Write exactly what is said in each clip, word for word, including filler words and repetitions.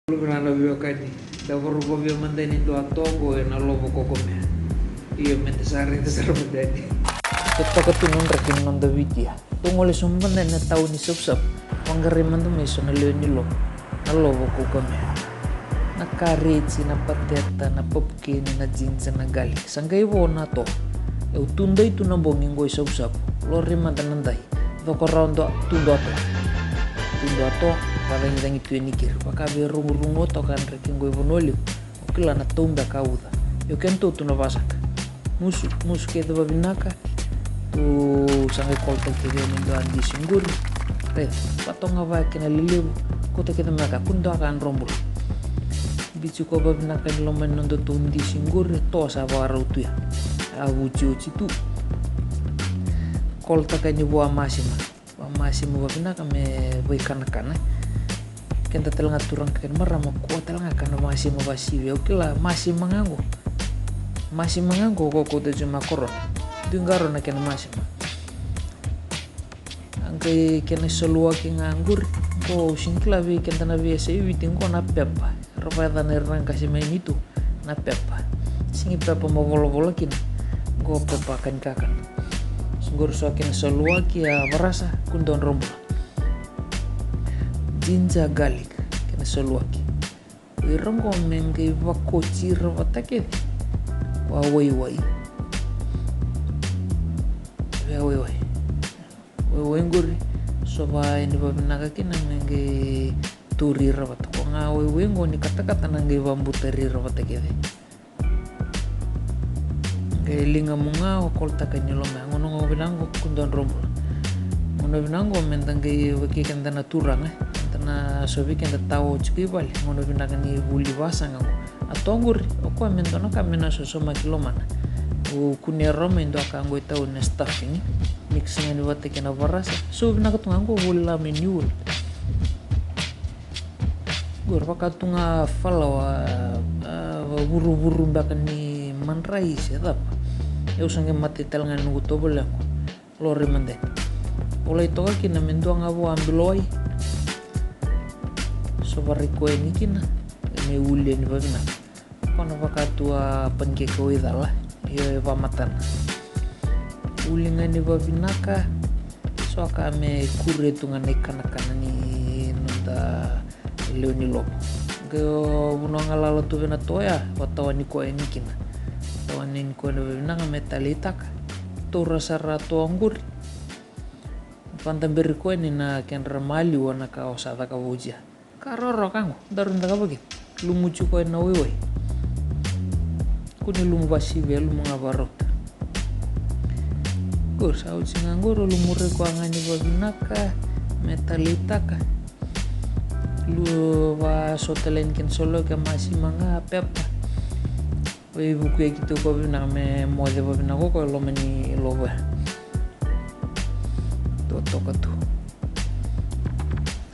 Luvena na veiwekani, da vakarau via mada ni dua toka ena lovo kokomea. Io, meda sa raica sara mada ni. Totoka tu na draki ni noda Viti ya. Tou gole sobu mada ena tau ni Savusavu. Vaqarai mada mai so na lewe ni lovo. Na lovo kokomea. Na kareti, na pateta, na papukeni, na jinja, na garlic. Sa qai vo na toa. Au tudai tu na bogi qo i Savusavu. Lori mada na dai. Coko rawa dua, tu dua toa. Tu dua toa, vacagicagi tu yani keri. Vaka vei rugurugu toka na draki qo i Vanua Levu. O kila na tau beka a uca. Io, kedatou tu na vasaka. Musu, musu kece vavinaka. Tu sa qai kolotaki kece yani dua disi qori. Raica, vatoga vaka kina lelevu. Kauta kece mai ka, kua ni dua ka dro bula. Biuti koya vavinaka ni loma ni nodatou disi qori, toa sa vakarau tu ya. A vuti oti tu. Kolotaka yani vua masima. Vua masima vavinaka me vaikanakana. Keda tale ga turaga kei na marama, kua tale ga kana masima vasivi. Au kila masima ga qo. Masima ga qo, qo kauta tu mai Korona. Dui qarauna kena masima. A qai kena saluaki ga qori. Qo au sega ni kila vei keda na veiyasai Viti qo na pepa. Ra vakayacana ira na qase mai Nitu na pepa. Sega ni pepa mavolavola kina. Qo pepa ka ni kakana. Qori so kena saluaki a varasa, kua ni dua dro bula. Jinja, garlic, kena saluaki. O ira qo me qai vakoti ira vata kece. Vawaiwai. Vawaiwai. Waiwai qori, sova yani vavinaka kina me qai turi ira vata. Ko ga waiwai qo ni katakata na qai vabutari ira vata kece. Qai ligamu ga o kolotaka yani loma ya. Gauna qo vinaka qo, kua ni dua dro bula. Gauna vinaka qo meda qai vaki keda na turaga, eda na sovi keda tao tiko i vale. Gauna vinaka ni vuli vasaqa qo. A toa qori, o koya me dua na ka me na sosomaki lomana. O kunea rawa mai dua ka qo e tau na stuffing. Mix ga ni vata kei na varasa. So vinaka tu ga qo voli la mai New World. Qori vaka tu ga falawa, a, vuruvuru beka ni madrai se cava. Au sa qai matai tale ga ni noqu tovolea qo. Lori mada. Volai toka kina me dua ga vua a bilowai. Sovarai koya yani kina. Me uli yani vavinaka. Ko na vaka tu a pancake o icala. Io, e vamatana. Uli ga yani vavinaka. So ka me kure tu ga na ikanakana ni noda lewe ni lovo. Qai o vanua galala tu vei na toa ya, vatawani koya yani kina. Vatawani yani koya na vavinaka me taleitaka. Taura sara a toa qori. Vadaberi koya yani na kedra maliwa na ka o sa cakava oti ya. Ka roro ka qo, daru cakava kina. Lumuti koya na waiwai. Kua ni lumu vasivi, lumu ga varauta. Qori sa oti ga qori, lumurai koya ga yani vavinaka, me taleitaka. Lu va so tale yani kena solo ke masima ga pepa. Veivukuyaki tu koya vinaka me moce vavinaka o koya e loma ni lovo ya. Totoka tu.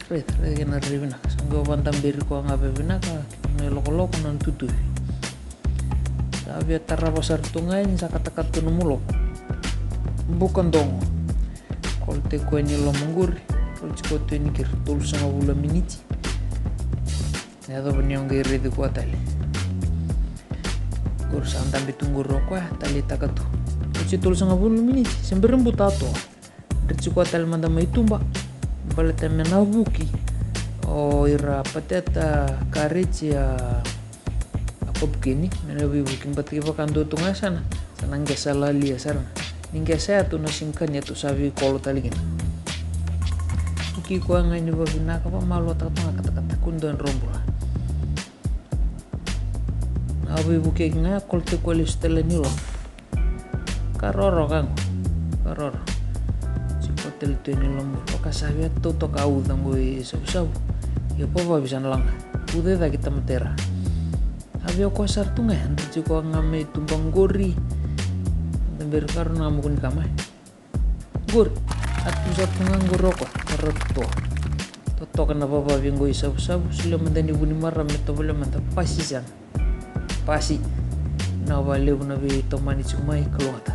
Raica, raica kena rairai vinaka. Sa qai vadaberi koya ga vavinaka, me lokoloko na tutuvi. Sa via tarava sara tu ga yani, sa katakata tu na muloka. Buka dogo. Kolotaki koya yani loma qori. Rauti koya tu yani keri tolusagavulu na miniti. Yacova ni o qai raici koya tale. Qori sa dabe tu qori o koya, taleitaka tu. Oti tolusagavulu miniti, se bera buta toa. Raici koya tale mada mai tuba. Baleta me na vuki o ira pateta, kareti, a, a papukeni. Me na veivuki bata kevaka dua tu ga sana. Sa na qesa lalia sara ga. Ni qesa ya tu na sega ni kania tu, sa veikolo tale kina. Vuki koya ga yani vavinaka, vamaluataka tu ga katakata, kua ni dua dro bula. A veivukiyaki ga ya, kolotaki koya lesu tale ni loma. Ka roro ka qo. Ka roro. Tiko tale tu yani loma. Vaka sa via tau toka a uca qo i Savusavu. Ia vavavi sa na laga. Uca i cake tamata i ra. A via koya sara tu ga ya, dra tiko ga mai tuba qori. Daberi ka rau na muku ni kama. Qori. A tu sara tu ga qori o koya. Ka rau totoka. Totoka na vavavi qo i Savusavu. Solia mada ni vu ni marama me tovolea mada. Pasi sega. Pasi. Na valevu na veitomani tiko mai, kalougata.